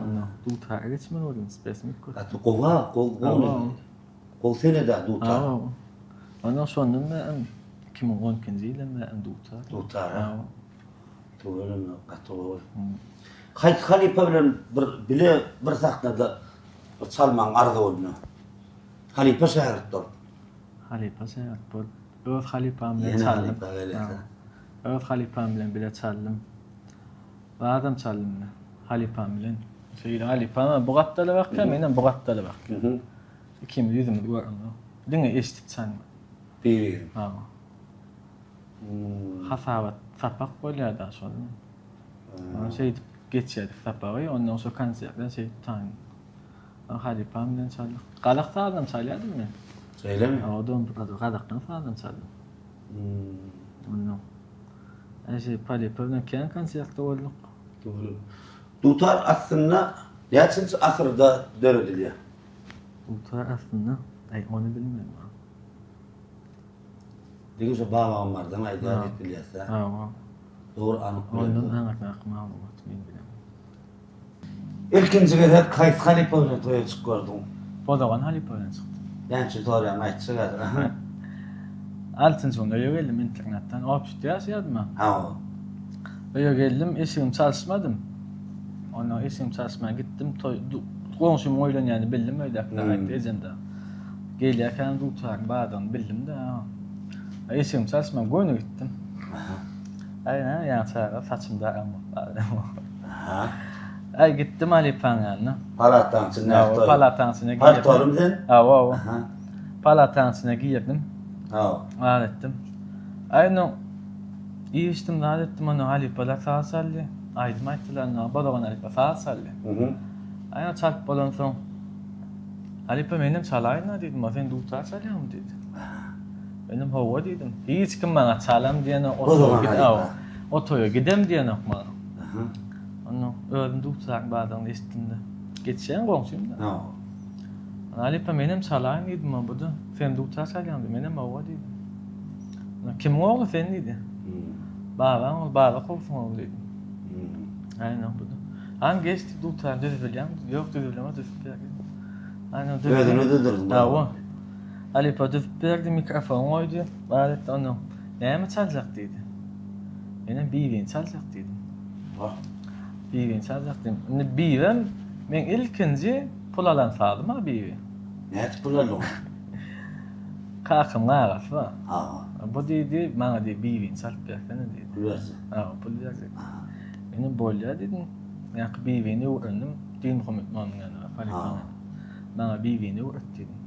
B: Ondan dutara geçmeli boldum, spesmik köp.
A: Gaty gowy-a, gowy gowy. Gowy sened-ä dutar.
B: Hawa. Ondan şondan bäri 2012-nji ýyldan bäri dutar.
A: Dutar. Hawa. Tüweleme gaty gowy. Haýsy halypa bilen bir bile bir sahnada bir çalmagyň arzuwynda? Halypa şägirt bolup.
B: Halypa şägirt bolup. Öz halypam bilen
A: Ýene
B: çaldym.
A: halypa gelýär.
B: Öz halypam bilen bile çaldym. Zadam çaldym men. Halypam bilen. Şeýle halypam bu gapdala bakýar, menem bu gapdala bakýan. Ikimiz ýüzümiz görünok. Diňe eşidip çalmaly.
A: Bir-birini.
B: Hawa. Hasabat sapak bolýar-da şol. Ondan şeýdip geçýärdik sapagy, ondan şo konsertden şeýdip taýyn. Halypam bilen çaldyk. Gazak sazynam çalýardym men.
A: Şeýlemi?
B: Hawa, dombrada gazakdan sazynam çaldym. Ondan Äşe halypa bilen kän konsertde bolduk.
A: Dogry. Dutar aslynda näçinji asyrda döredilýär?
B: Dutar aslynda, aý ony bilmedim.
A: Diňe şo Babagammardan aýdýar diýip bilýäs-dä.
B: Hawa.
A: Dogry anyk bilemzok.
B: Ondan aňyrdaky maglumaty men bilemok.
A: Ilkinji gezek haýsy halypa bilen toýa çykyp gördüň?
B: Bozagan halypa bilen çykdym.
A: Näme üçin soraýaň aýtjak häzir.
B: Altynjy gün öýe geldim internatdan. Obşitde ýaşaýardym men.
A: Hawa.
B: Öýe geldim, eşigimi çalyşmadym. Ondan eşigimi çalyşman gitdim. Toý goňşymyň öýlenýänini bildim öýdäkiler aýtdy ejem-de. Gelýärkäm dutaryň bardygyny bildim-de. Eşigimi çalyşman göni gitdim. Aý, näme ýaňy çaga saçym daranmak bar. Aý gitdim halypaň ýanyna.
A: Palataň içinde
B: Hawa, palataň içine girdim.
A: Paltolymy sen?
B: Hawa, hawa. Palataň içine girdim.
A: Hawa.
B: Zat etdim. Aý, ondan iýişdim, zat etdim, ondan halypalar saz çaldy. Aýdym aýtdylar, ondan Bozagan halypa saz çaldy. Aý, ondan çalyp bolansoň, Halypa menem çalaýyn-a diýdim, a sen dutar çalýaňmy diýdi. Menem hawa diýdim. Hiç kim maňa çalam diýenok, o toýa git, hawa. O toýa gidem diýenok maňa. Ondan özüm dutaryň bardygyny eşitdim-de. Geçýän goňşym-da.
A: Hawa.
B: Halypa menem çalaýyn diýdim, a bu-da sen dutar çalýaň diýdi. Menem hawa diýdim. Ondan kimiň ogly sen diýdi. Babaň ogly, Baba kowsuň ogly diýdim. Aýna bu-da. Hany geç diýip dutary düzüp bilýäňmi diýdi. Ýok düzüp bilemok düzüp ber diýdim. Aýna düzüp.
A: Özüne düzdürdiň.
B: Hawa. Halypa düzüp berdi, mikrofon goýdy. Bar etdi ondan. Näme çaljak diýdi. Menem Bibini çaljak diýdim.
A: Wah.
B: Bibini çaljak diýdim. Indi Bibem meň ilkinji pul alan sazym-a Bibi.
A: Nädip pul aldyň?
B: Kakamyň agasy bar.
A: Hawa.
B: Bu diýdi, maňa diýdi Bibini çalyp bersene diýdi.
A: Pul berjek.
B: Hawa, pul berjek. Menem bolýa diýdim. Ýaňky Bibini öwrendim. Dinmuhammet mamyň ýanyna, halypanyň. Maňa Bibini öwret diýdim.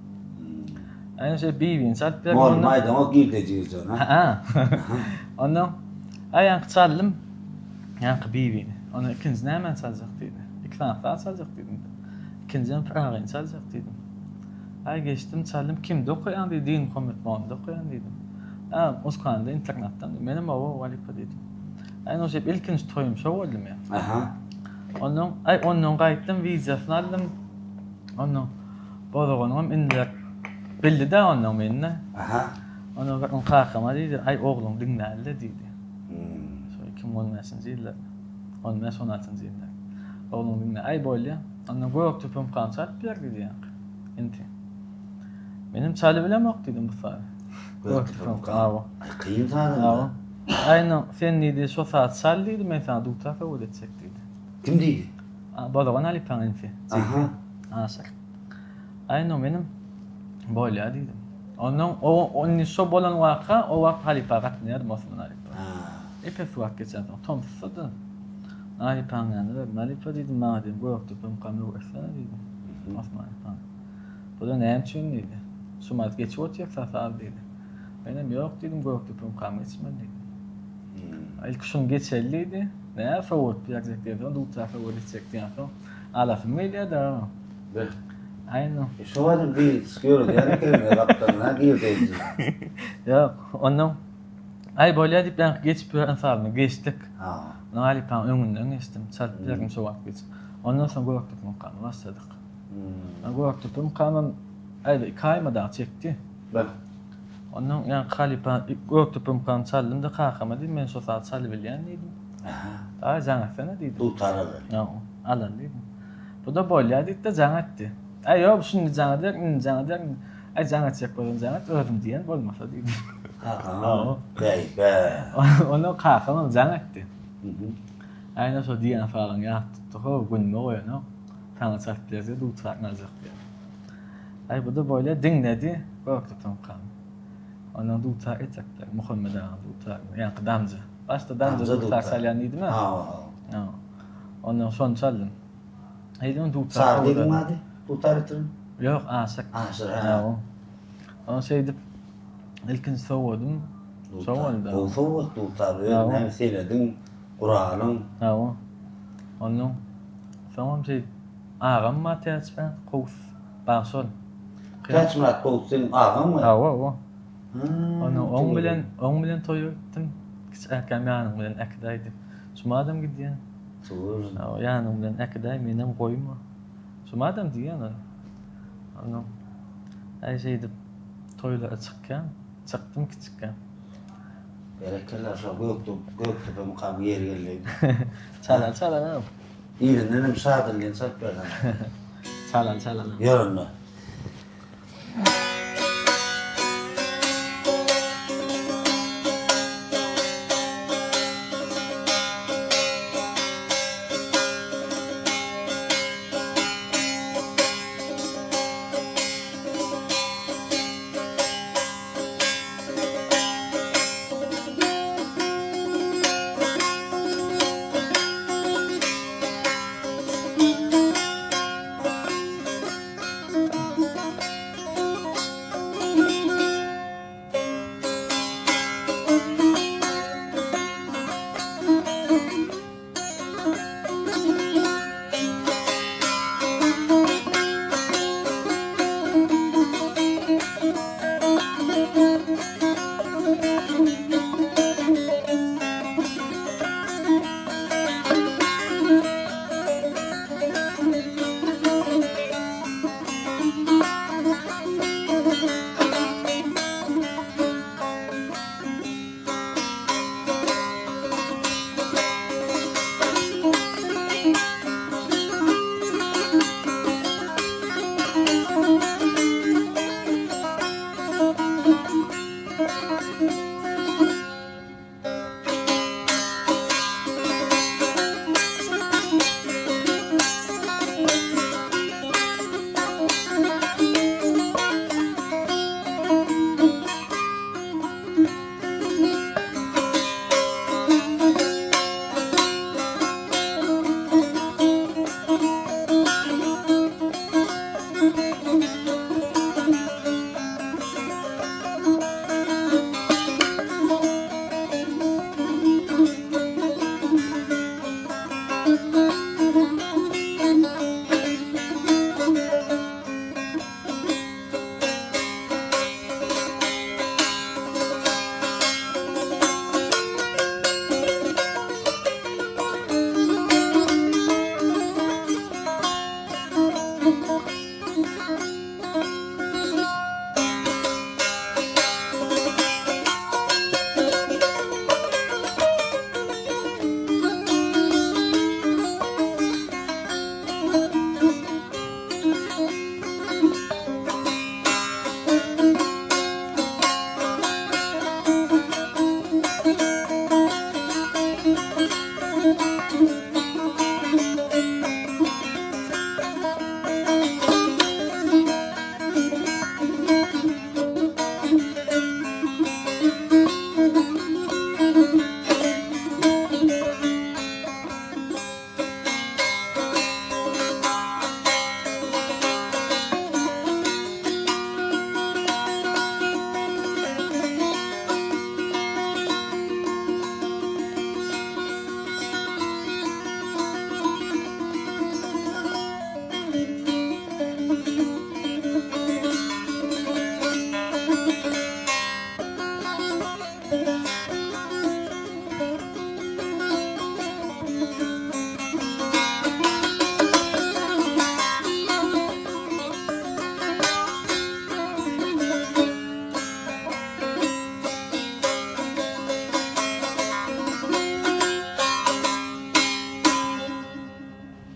B: Aýna şeý Bibini çalyp berdim.
A: Mugallym aýdaňok girdeji girjegini.
B: Ha. Ondan aý ýaňky çaldym. Ýaňky Bibini. Ondan ikinji nämäni çaljak diýdi. Iki sany saz çaljak diýdim. Ikinjinem Pyragyny çaljak diýdim. Aý geçdim çaldym. Kimde okaýaň diýdi. Dinmuhammet mugallymda okaýan diýdim. Ha, Moskwada internatdan. Menem hawa, halypa diýdim. Aý ine şeýdip ilkinji toýum şo boldy meň.
A: Aha.
B: Ondan aý ondan gaýtdym wideosyny aldym. Ondan Bozaganyňam indiler bildi-dä ondan meni-de.
A: Aha.
B: Ondan bir gün kakama diýdi, aý ogluň diňläli-de diýdi.
A: Hmm.
B: Şo 2015-nji ýylda. 15-16-njy ýylda. Ogluň diňle, aý bolýa. Ondan Gökdepe mukam çalyp ber diýdi ýaňky. Inti. Menem çalybilemok diýdim bu sazy.
A: Gökdepe mukam.
B: Hawa.
A: Aý kyn saz.
B: Hawa. Aý indi sen diýdi, şo sazy çal diýdi, men saňa dutar sowgat etjek diýdi.
A: Kim diýdi?
B: Bozagan halypaň inisi.
A: Aha.
B: Aşyr. Aý indi menem bolýa diýdim. Ondan o indi şo bolan waka o wagt halypa gatnaýardym Osman halypa. Epes wagt geçensoň tomsda-da halypaň ýanyna bardym. Halypa diýdim, maňa diýdim, Gökdepe mukam öwretsene diýdim. Osman halypaň. Bu-da näme üçin diýdi. Şumat geçip otyrka saz diýdi. Menem ýok diýdim, Gökdepe mukam geçmeli diýdim. Ilki şuny geçeli diýdi. Nä sowgat berjek diýensoň, dutar sowgat etjek diýensoň, alasym gelýär-dä.
A: Beh.
B: Aýna.
A: E, şo adam bir ýöredýän ekeniň gapdalynda girdeýji.
B: Ýok, ondan aý bolýa diýip ýaňky geçip ýören sazyny geçdik.
A: Ha.
B: Ondan halypaň öňünden geçdim. Çalyp berdim şo wagt geçip. Ondan soň Gökdepe mukamy başladyk.
A: Hmm.
B: Gökdepe mukamam aýda 2 aýma dagy çekdi.
A: Beh.
B: Ondan ýaňky halypa Gökdepe mukamy çaldym-da kakama diýdim, men şo sazy çalybilýän diýdim.
A: Aha.
B: Dagy jaň etsene diýdim.
A: Dutar alaly.
B: Ýa, alaly diýdim. Bu-da bolýa diýdi-de jaň etdi. Aý ýok, şindi jaň ederin, indi jaň ederin. Aý jaň etjek bolsaň jaň et, özüm diýen bolmasa diýdi.
A: Kakaňam? Bäý, bä.
B: Ondan kakamam jaň etdi. Aý ine şo diýen sazyň ýat tutdy, how, günüme goýanok. Saňa çalyp berjek, dutaryny aljak diýýär. Aý bu-da bolýa, diňledi, gördi soňkam. Ondan dutar etjekler, Muhammet agaň dutaryny, ýaňky damja. Başda damja dutar çalýan diýdim-ä.
A: Hawa, hawa.
B: Ondan şony çaldym. Eýdem dutar.
A: Saz diýdiň ady? Dutar etdirin?
B: Ýok, Aşyk.
A: Aşyr, ha.
B: Ondan şeýdip ilkinji sowgadym şo boldy.
A: Gowy sowgat dutar. Özüň hem senediň, guralyň.
B: Hawa. Ondan soňam şeýdip agam bar Täçmyrat Kowus bagşy ol.
A: Täçmyrat Kowus seniň agaňmy?
B: Hawa, hawa. Ondan oň bilen, oň bilen toýa gitdim. Kiçi äkäm ýanyň bilen äkidäý diýip. Şumadam gidýän.
A: Hawa,
B: ýanyň bilen äkidäý, menem goýma. Şumadam diýýän ol. Ondan aý şeýdip toýlara çykýan. Çykdym kiçikkäm.
A: Berekella şo Gökdepe mukam ýeri geldi.
B: Çalan çalanam.
A: Yzyndanam Şadilini çalyp berseň.
B: Çalan çalanam.
A: Ýör onda.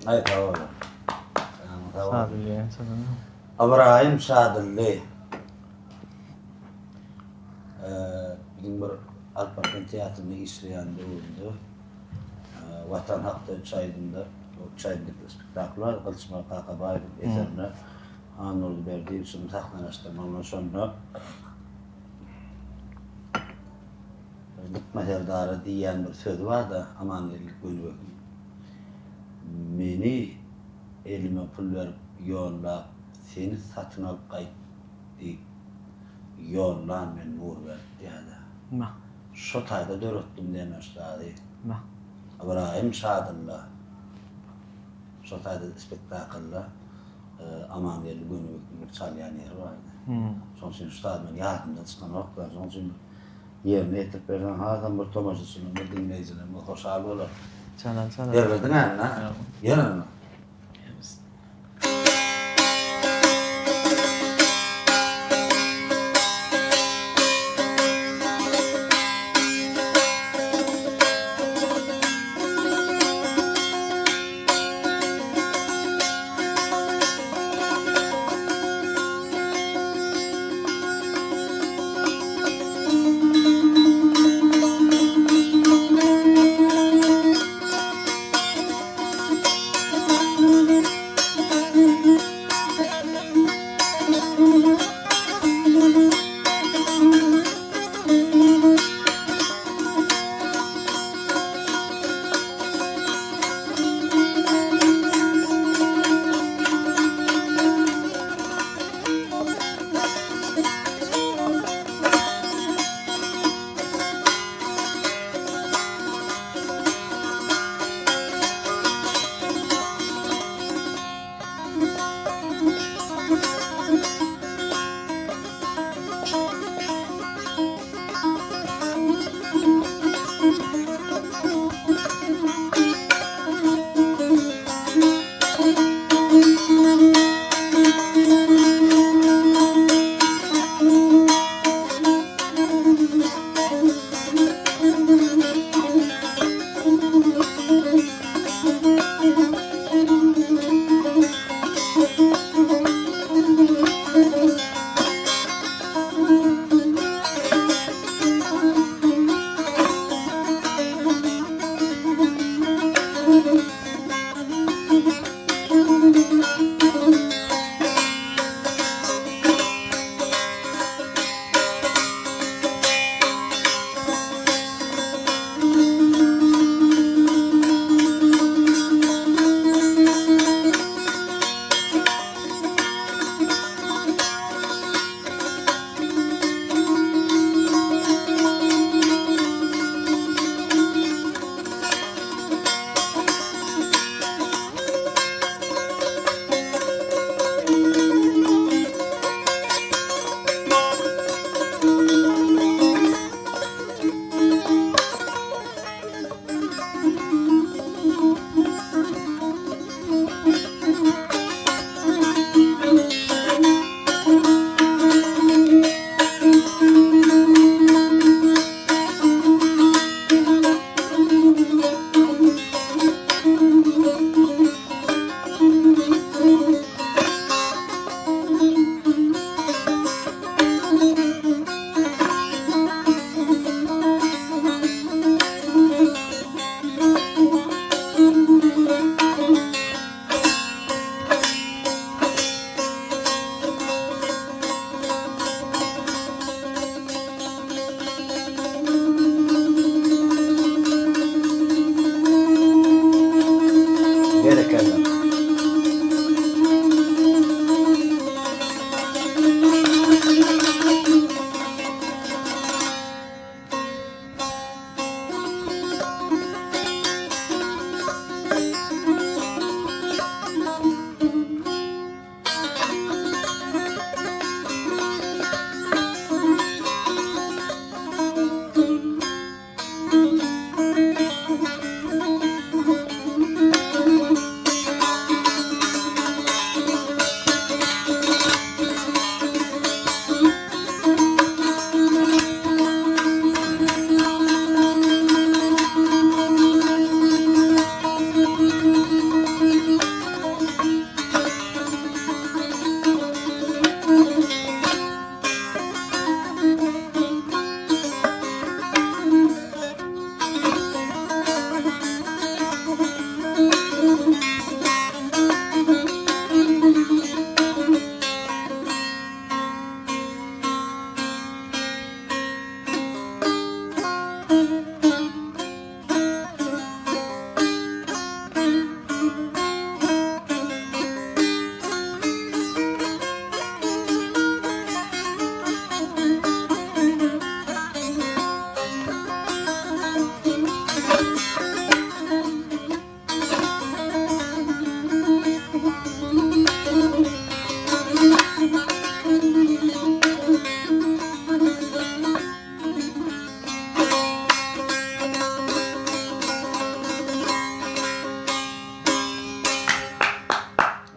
A: Aý sag bol. Sag bol. Ybraýym Şadylly. Biziň bir Alparslan teatrynda işleýän döwrümde Watan hakda üç aýdymda, üç aýdymlyk spektakl bar, Gylyçmyrat Kakabaýewiň eserine Hanurdy Berdiýewiçiň sahnalaşdyrmagy bilen şonda Dykma serdara diýýän bir sözi bar-da Amangeldi Gönübekiň. Meni elime pul berip ýollap, seni satyn alyp gaýt diýip ýollan men Nurberdi diýýär-de. Şo taýda döretdim diýen şu zady. Ybraýym Şadylla şo taýda spektaklda Amangeldi Gönübekiň bir çalýan ýeri bardy. Şonuň üçin şu zat meniň ýadymdan çykanok-da. Şonuň üçin ýerine ýetirip berseň hasam bir tomaşaçylarymyz, diňleýjilerimiz hoşal bolar.
B: Çalan çalan.
A: Berberdiň-ä indi-a? Ýör onda.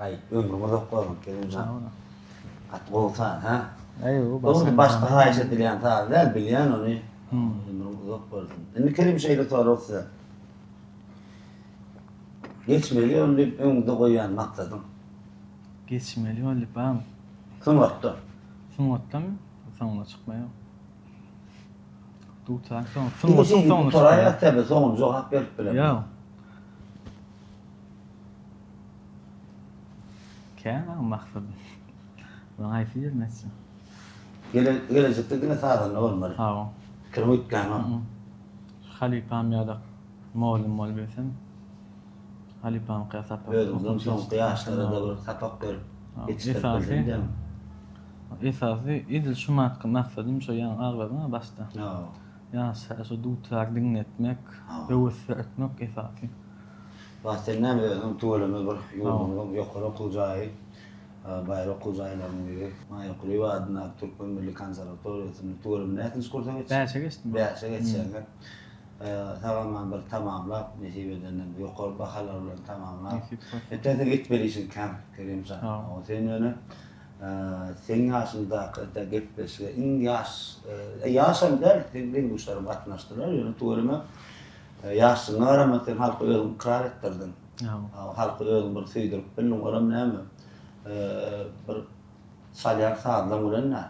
A: Aý, ömrüň uzak bolsun, Kerimjan.
B: Sag boluň.
A: Gaty gowy saz, hä?
B: Aý, bu
A: Dogry, başda haýyş edilýän saz däl, bilýän ony. Ömrüň uzak bolsun. Indi Kerim şeýle sorag size. Geçmeli ýol diýip öňüňde goýýan maksadyň?
B: Geçmeli ýol diýip, agam.
A: Sungatda.
B: Sungatdamy? Soňuna çykma ýok. Dutar soň, sungatyň soňuna çykma.
A: Soraýas täze soňuna jogap berip bilemok.
B: Ýok. Kän agam maksadym. Munuň haýsy birini aýtsam?
A: Gele, gelejekde diňe sazanda bolmaly.
B: Hawa.
A: Pikiriň üýtgänok.
B: Halypam ýa-da mugallym bolup bilsem, halypamyňka sapak
A: Özüňden soňky ýaşlara-da bir sapak berip ýetişdirip bilsem diýýäňmi?
B: Esasy edil şu maksadym şo ýaňy agzadyň-a başda. Ýaşlara şo dutar diňletmek, höwes döretmek esasy.
A: Wah sen näme özüň tüweleme bir ýurdumyzyň ýokary okuw jaýy baýry okuw jaýlarynyň biri Maýa Kulyýewa adyndaky Türkmen milli konserwatoriýasynda tüweleme näçinji kursa geçdiň?
B: Bäşe geçdim.
A: Bäşe geçýäňä. Sag-aman bir tamamlap nesip edenden ýokary bahalar bilen tamamlap.
B: Nesip bolsa.
A: Eten seň etmeli işiň kän Kerim jan. Sen ýöne seň ýaşyňdaky gepleşige iň ýaş ýaşam däl seň deň-duşlaryň gatnaşdylar ýöne tüweleme Ýaşlygyňa garamaz sen halky özüň ykrar etdirdiň. Halky özüň bir söýdürip bildiň. Olam näme? Bir çalýan sazlaň bilen-dä.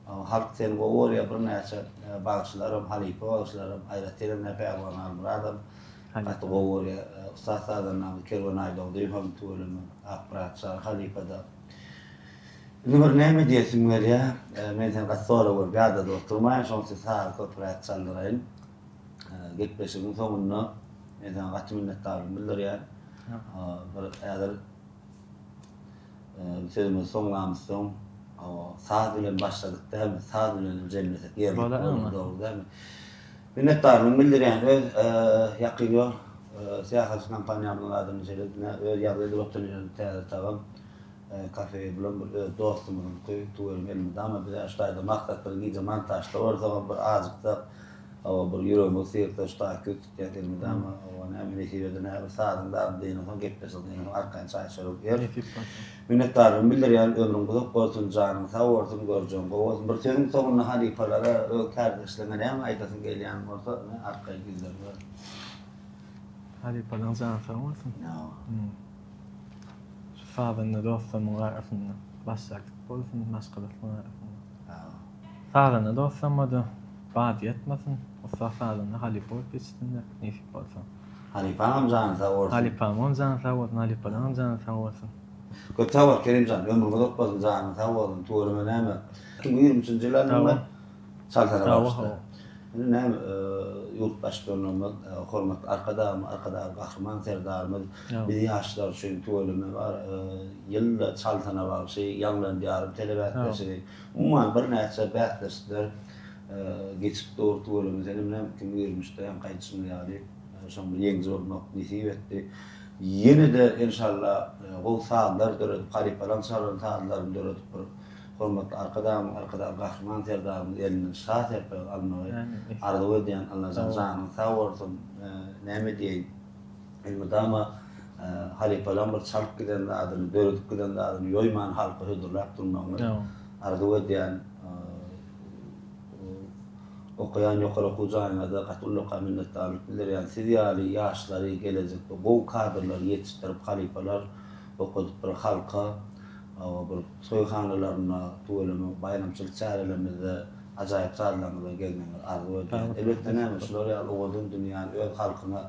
A: Halk seni gowy görýär. Birnäçe bagşylaram, halypa bagşylaram, aýratynam ine Pälwan Halmyradam gaty gowy görýär. Ussat sazandamyz Kerwen Aýdogdyýewem tüweleme, Akmyrat Çary halypa-da. Indi bir näme diýesim gelýär. Men seni gaty zorag görüp ýadadyp oturmaýyn, şonuň üçin sazy köpräk çaldyraýyn. Gepleşigiň soňunda men saňa gaty minnetdarlygymy bildirýän. Bir häzir sözümizi soňlamyzsoň, saz bilen başladyk dälmi, saz bilen hem jemlesek ýerlikli bolar, dogry dälmi? Minnetdarlygymy bildirýän öz Ýakyn ýol syýahatçy kompaniýamyzyň adyna şeýle öz ýazgy edip oturan ýerim Täze Tagam kafe bulam bir öz dostumyzyňky tüweleme elmydama bize şu taýda maksat bir gije montažda bolsagam bir ajyksak hawa bir ýüregimiz syrsa şu taýky ýüz tutýas elmydama hawa näme nesip eder näme bir sazyň dagyny dynansoň gepleşik dynansoň arkaýyn çaý çörek iýeris.
B: Nesip bolsa.
A: Minnetdarlygymy bildirýän ömrüň uzak bolsun janyň sag bolsun görjegiň gowy bolsun bir sözüň soňunda halypalara öz kärdeşleriňe näme aýdasyň gelýän bolsa ine arkaýyn ýüzlenip ber.
B: Halypalaryň jany sag bolsun. Şu sazanda dostlarymyň arasynda başardyk bolsun, maşgalasynyň arasynda. Sazanda dostlarymada bady ýatmasyn, ussat sazanda halypa bolup ýetişsinler, nesip bolsa.
A: Halypaňam jany sag bolsun.
B: Halypamyňam jany sag bolsun, halypalaryňam jany sag bolsun.
A: Köp sag bol Kerimjan, ömrüň uzak bolsun, janyň sag bolsun, tüweleme näme 2023-nji ýyl aldyňmy? Çalsana bagyşla. Indi näme, ýurt Baştutanymyz, hormatly Arkadagymyz, Arkadagly Gahryman Serdarymyz biz ýaşlar üçin tüweleme bar, ýylda Çalsana bagşy, Ýaňlan Diýarym telebäsleşigi, umuman birnäçe bäsleşikler geçip dur tüweleme. Senem näme 2023-de ýaňky aýdyşymyz ýaly şoň bir ýeňiji bolmak nesip etdi. Ýene-de enşalla gowy sazlar döredip, halypalaryň çalan sazlaryny döredip bir Hormatly Arkadagymyz Arkadag Gahryman Serdarymyz elinden şa serpegi almagy arzuw edýän Allajan janyň sag bolsun näme diýeýin elmydama halypalaň bir çalyp giden zadyny döredip giden zadyny ýoýman halka hödürläp durmagyňy arzuw edýän okaýan ýokary okuw jaýyňyza gaty ullakan minnetdarlyk bildirýän siz ýaly ýaşlary gelejekde gowy kadrlary ýetişdirip halypalar okadyp bir halka bir toýhanalarynda, tüweleme baýramçylyk çärelerimizde ajaýyp sazlaryňyza gelmegiňizi arzuw edýän. Elbetde näme, şular ýaly owadan dünýäni öz halkyna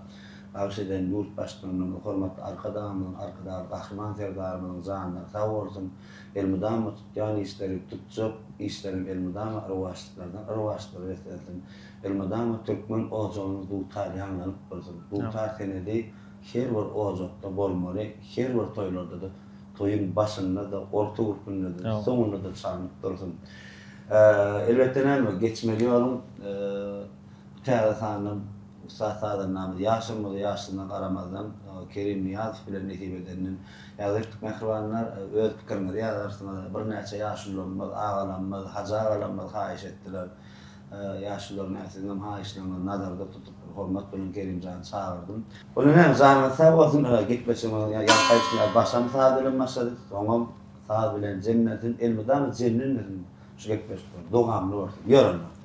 A: bagyş eden ýurt Baştutanymyz, hormatly Arkadagymyzyň, Arkadagly Gahryman Serdarymyzyň janlary sag bolsun! Elmydama tutýan işleri, tutjak işlerem elmydama rowaçlyklardan rowaçlyklara beslensin! Elmydama türkmen ojagynda dutar ýaňlanyp dursun! Dutar senedi her bir ojakda bolmaly, her bir toýlarda-da Toýuň başynda-da, orta gürpünde-de, soňunda-da çalnyp dursun. Elbetde näme, geçmeli ýoluň bu täze sanyny ussat sazandamyz ýaşam bolsa ýaşlygyna garamazdan Kerim Nyýazow bilen nesip edenden ýazdyk. Mähribanlar, öz pikiriňizi ýazarsyňyz. Birnäçe ýaşulularymyz, agalarymyz, hajy agalarymyz haýyş etdiler. Ýaşulular men siziňem haýyşlaryňyzy nazarda tutup hormat bilen Kerimjany çagyrdym. Onda näme janyňyz sag bolsun gepleşigimiziň ýaňky aýdyşym ýaly başam saz bilen başlady soňam saz bilen jemlensin elmydama jemlenmesin şu gepleşikler dowamly bolsun ýör onda.